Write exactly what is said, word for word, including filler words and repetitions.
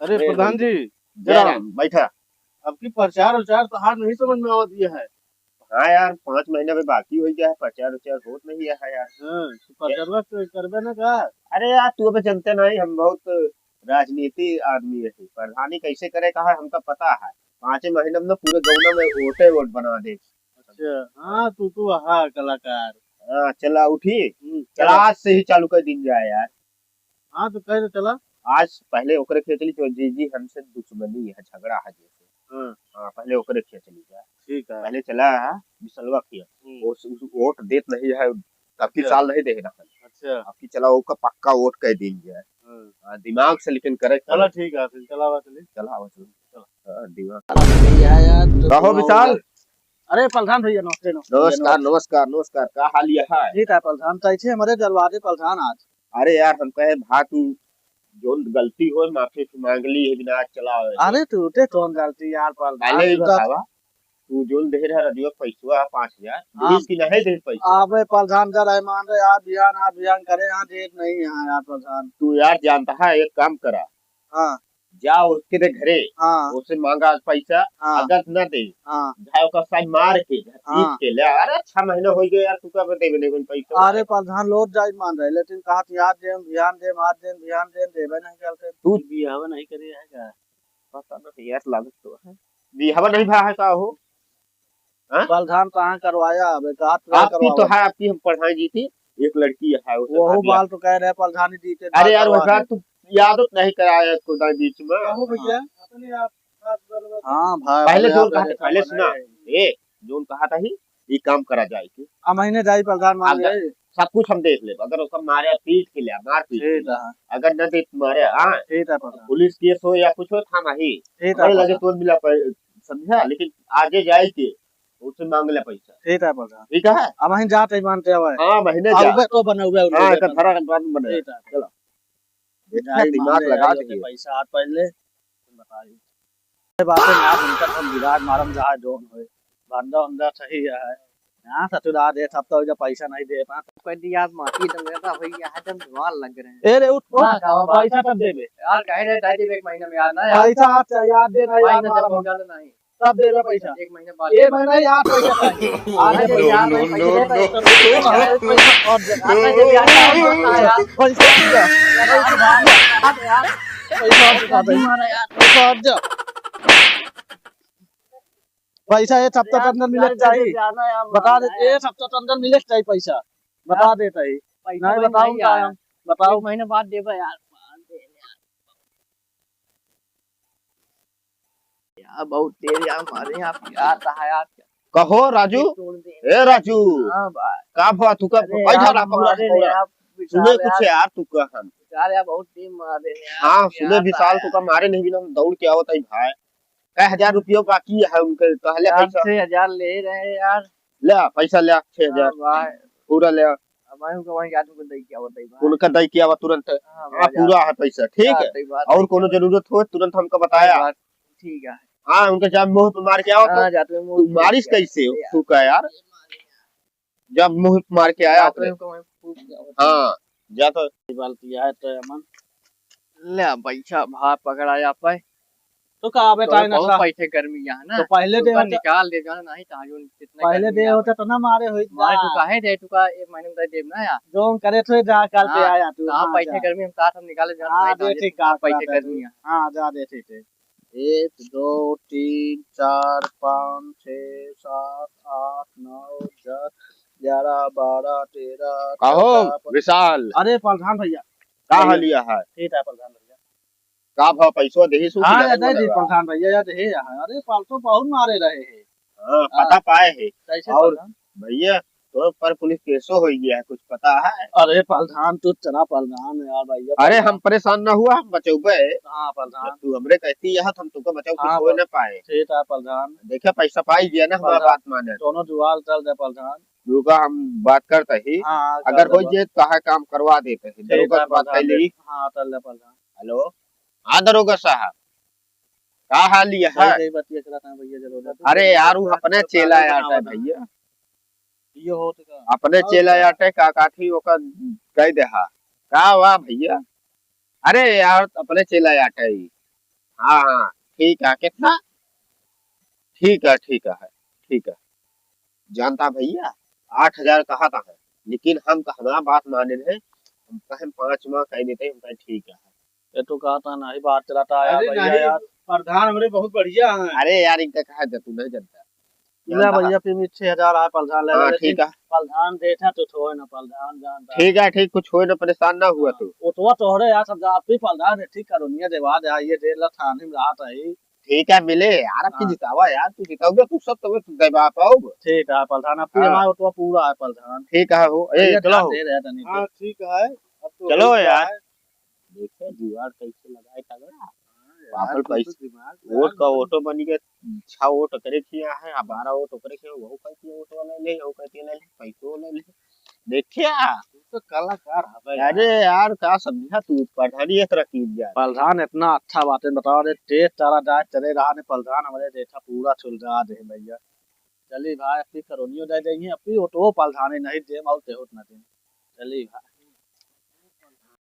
अरे अरे प्रधान भाई, जी, जय राम। राम, बैठा। अब की प्रचार उचार तो हार नहीं समझ में आवत ये है। हाँ यार, पाँच महीना में बाकी हो गया है, प्रचार उचार होत नहीं है यार। हाँ, तो प्रचारवा तो करबे ना का? अरे यार, तू अबे जनते नहीं, हम बहुत राजनीति आदमी है, प्रधानी कैसे करे का है हमका पता है। पाँचे महीना में ना पूरे गौना में वोटे वोट बना दे। अच्छा, हाँ, तू तो हाँ कलाकार। हाँ, चला उठी, हम्म, चला चला। आज से ही चालू कर दिन जाए यार। हाँ, तो कह दे चला। आज पहले ओकरे खिया चली, जो जी, जी हमसे दुश्मनी है, झगड़ा है जैसे। हाँ। हाँ, पहले ओकरे खिया चली जाए। ठीक है। पहले चला है विशलवा खिया। हम्म। वो स-, उस वोट देत नहीं है, तब की अच्छा। साल नहीं दे रहा। अच्छा। अब की चला ओका पक्का वोट कह दिन जाए। हाँ। हाँ, दिमाग से लेकिन करे चला, चला। ठीक है, फिर चला आवा चली। चला आवा चली। चला। हाँ, दिमाग। भैया यार, तो कहो बुलाओ विशाल। यार। अरे प्रधान भैया, नमस्ते, नमस्ते, नमस्कार, नमस्कार। नमस्कार, नमस्कार। का हाल ये है? ठीक है प्रधान, तो ऐसे हमारे दरवाजे प्रधान आज। अरे यार, हम कहे भा तू जोन गलती होय माफी मांग ली है बिना आज चला आवे। अरे तू ते कौन गलती यार, प्रधान पहले ही तू तो बतावा, तू जोन दे रहा रजुआ पैसवा पाँच हजार, हाँ। दिहिस कि नहीं दिहिस पैसा? अबे प्रधान का रहमान रे, आज बिहान, आज बिहान करे, आज डेट नहीं है यार प्रधान। तू यार जानता है, एक काम करा। हाँ। जा उसके दे घरे, हाँ। उससे मांगा पैसा, हाँ। अगर न दे, हाँ। जाए ओकर साथ मार के, हाँ। पीट के ले। अरे, छह महीना हो गया यार, तू कब देबे नहीं पैसा? अरे, प्रधान लोग जाई मान रहे, लेकिन कहत याद देम, ध्यान देम, हाथ देम, ध्यान देम, देबे नहीं करते। तू बियाह नहीं करे है का? पता नहीं यार, लागत तो है। बियाह नहीं भा है का हो? हाँ? प्रधान कहाँ करवाया? अबे का आपकी तो है, आपकी हम पढ़ाई जी थी, एक लड़की है, उसे वहू बाल तो कह रहे प्रधान जी के अरे यार, वह बात तू याद नहीं कराया खुदा बीच में। कहो भैया, अपने आप बात करो। हाँ भाई, पहले जोन कहा था, पहले सुना। ए, जोन कहा था ही, ये काम करा जाए के। आ महीने जाई प्रधान मान गए। सब कुछ हम देख लेब, अगर उसका मारे पीट के लिया, मार पीट के लिया। अगर न दे मारे, हाँ। ठीक है प्रधान। पुलिस केस हो या कुछ हो, थाना ही। ठीक है लगे प्रधान। तुरंत मिला पर समझा, लेकिन आगे जाए के उससे मांग ले पैसा। ठीक है प्रधान। ठीक है? अब वहीं जात है मानते हुए। हाँ, महीने जा। अबे तो बने हुए, हाँ, एक धरा के बाद बने। ठीक है। चलो। देखा, दिमाग लगा दे। पैसा हाथ पहले बताइए। ये बातें ना सुनकर हम विराट मारम जहाँ जोन होए। बंदा उंदा सही है। यहाँ ससुरा दे, सब तो जब पैसा नहीं दे पाए। कोई दिया माटी दंगता भैया है, जब जुआन लग रहे हैं। ए रे, उठ, उठ। हाँ, का बात? पैसा तब देबे। यार, कहे रहे, दे देबे एक महीने में यार, ना यार। पैसा आज यार दे, ना यार, मारम। ज्यादा नहीं। तब देबे पैसा। एक महीने बाद। एक महीना ही यार पैसा चाहिए। आधे पैसा, यार, पैसा दे, पैसा और दे। पैसा दे, यार। पैसा दे। पैसा दे। पैसा दे। पैसा ये सप्ताह के अंदर मिले के चाहिए। बता दे, ये सप्ताह के अंदर मिले के चाहिए पैसा। बता देता ही। पैसा नहीं भाई बताऊँ नहीं का यार। हम? बताओ। एक महीने बाद देबे यार। यार, बहुत तेज यार, मारे यार, यार, रहा यार। कहो राजू। तोड़ दे। ए राजू। हाँ भाई। का भा तू का अरे बैठा यार, रहा, पकड़ा, मारे रे पकड़ा। यार, सुने विशाल कुछ यार। यार, तू कह हम। विशाल यार, बहुत तेज मारे यार। हाँ, सुने यार, विशाल, यार। तू का मारे नहीं बिना हम दौड़ के आवत है भाई। कै हजार रुपयो बाकी है उनके, कहले यार, पैसा। छह हजार ले रहे यार। ले, पैसा ले, छह हजार। हाँ, भाई। पूरा ले। अब भाई, उनका वहीं जाके उनको दे के आवत है, भाई। उनका दे के आवा तुरंत। हाँ, हाँ, भाई, पूरा है पैसा, ठीक है? हाँ, सही बात और है, कोनो भाई। जरूरत हो, तुरंत हमका बताया। सही बात, ठीक है। हाँ, उनका जब मुंह पे मार के आवा तो हाँ, जाते में मुंह तू पे मारिस मार के कैसे हो? आवा। तू का यार? जब मुंह पे मार के आया जाते आपने। में उनको वहीं फूक के आवा। हाँ, जा तो। बाल्टी आए तो अमन। ले, बैठा, भार पकड़ाया पे। तो का आवे तो ताई ना बहुत सा? पैसे गर्मी यहाँ ना। तो पहले तो दे का होता। निकाल दे जाना नहीं, ताजो कितना पहले गर्मी दे यहाँ होता पे। तो ना मारे होई मारे जा। तू काहे दे, तू का एक महीने में दे देब ना यार। जो हम करे थे जा, कल पे हाँ, आया तू, कहाँ हाँ, पैसे जा। गर्मी हम साथ हम निकाले जाना हाँ, नहीं, दे ताजो ठीक, कितना हाँ, पैसे करा दे गर्मी तू। यहाँ। हाँ, जा दे ठीक है। एक, दो, तीन, चार, पाँच, छः, सात, आठ, नौ, दस, ग्यारह, बारह, तेरह, का हो, चौदह, पन- विशाल? अरे प्रधान भैया। का भैया। हालिया है? ठीक है प्रधान भैया। का भाव पैसवा देही सु हाँ, कि यार, नहीं दे दी देबा? प्रधान भैया, यार, हे, हाँ, अरे, परसों बहुत मारे रहे हैं। हाँ, हाँ। पता पाए है। कैसे और प्रधान? भैया, तो पर पुलिस केसो हो गया है, कुछ पता है? अरे, प्रधान, तू चला प्रधान यार, भैया, अरे, प्रधान। हम परेशान ना हुआ, हम बचौबे। हाँ, प्रधान। जब तू हमरे कहती है, तो हम तुमको बचाओ, कुछ हाँ, हो प्रधान। ना पाए। ठीक है, प्रधान। देखा, पैसा पाई गया ना, हमारा प्रधान, बात माने। दोनों जुआल चल दे, प्रधान। रुका, हम बात करते ही। हाँ, हाँ, अगर कर हो दे, जे, तो है काम करवा देते हैं। ठीक दरोगा है, से बात कर प्रधान। ली। हाँ, कर ले, प्रधान। हेलो, हाँ दरोगा साहब, का हाल ये भाई, है? यही बतिया चला था भैया, जरूर। अरे यार, वो अपने चेला आटे भैया। ये हो तो का? अपने और चेला क्या? आटे का काठी ओकर कह दे हा। का हुआ भैया? अरे यार, अपने चेला आटे ही। हाँ, हाँ, ठीक है, कितना? ठीक है, ठीक है, ठीक है। जानता भैया, आठ हजार कहा था है, लेकिन हम कहना बात माने हैं, हम कहे पाँच माह कह देते हैं, हम कहे ठीक है। ये तो कहा था नहीं, बात चलाता है अरे भैया नहीं, यार। प्रधान हमरे बहुत बढ़िया हैं। अरे यार, इनका कहा जा, तू नहीं जानता। ले जानता भैया, है। पी में छह हजार आए प्रधान, ले हाँ, ले, ठीक ठीक। है। प्रधान देता तो थोड़े ना, प्रधान जानता है। ठीक है, ठीक, कुछ होए ना, परेशान ना हुआ हाँ, तू। वो तो, वो तोहरे यार सब जा, आप ही प्रधान है, ठीक करो, नहीं देवा दे, ये डेढ़ लाख थाने में रहा था ही। ठीक है, मिले यार, अब की हाँ। जितावा यार, तू जिताओगे, तू सब तो देवा पाओगे। ठीक है प्रधान, अब की हाँ। हमारे वो तो पूरा है प्रधान। ठीक है हो, ए, भैया चलो ध्यान हो। दे रहे तनी हाँ, तो। ठीक है, अब तो चलो हो यार। है। देखिए जुगाड़ कैसे लगाए तगड़ा। हाँ यार, बापल तू तो पैसा, दिमाग वोट यार का एकदम वोटो बन गया, छह वोट ओकरे किया है, आ बारह वोट ओकरे किया, वहू कहती है वोटो ले ले, वहू कहती है ले ले, पैसो ले ले। देखिए आ। तू तो कलाकार हवे अरे यार। यार, का समझा तू, प्रधानी एक रकीब यार। प्रधान इतना अच्छा बात है, बताओ रे, तेज तारा जाए चले रहा ने, प्रधान हमारे देखा पूरा सुलझा दे भैया। चली भाई, अपनी करोनियो दे देंगे, अपनी वोटो प्रधानी नहीं देम और तेहोत ना देम। चली भाई।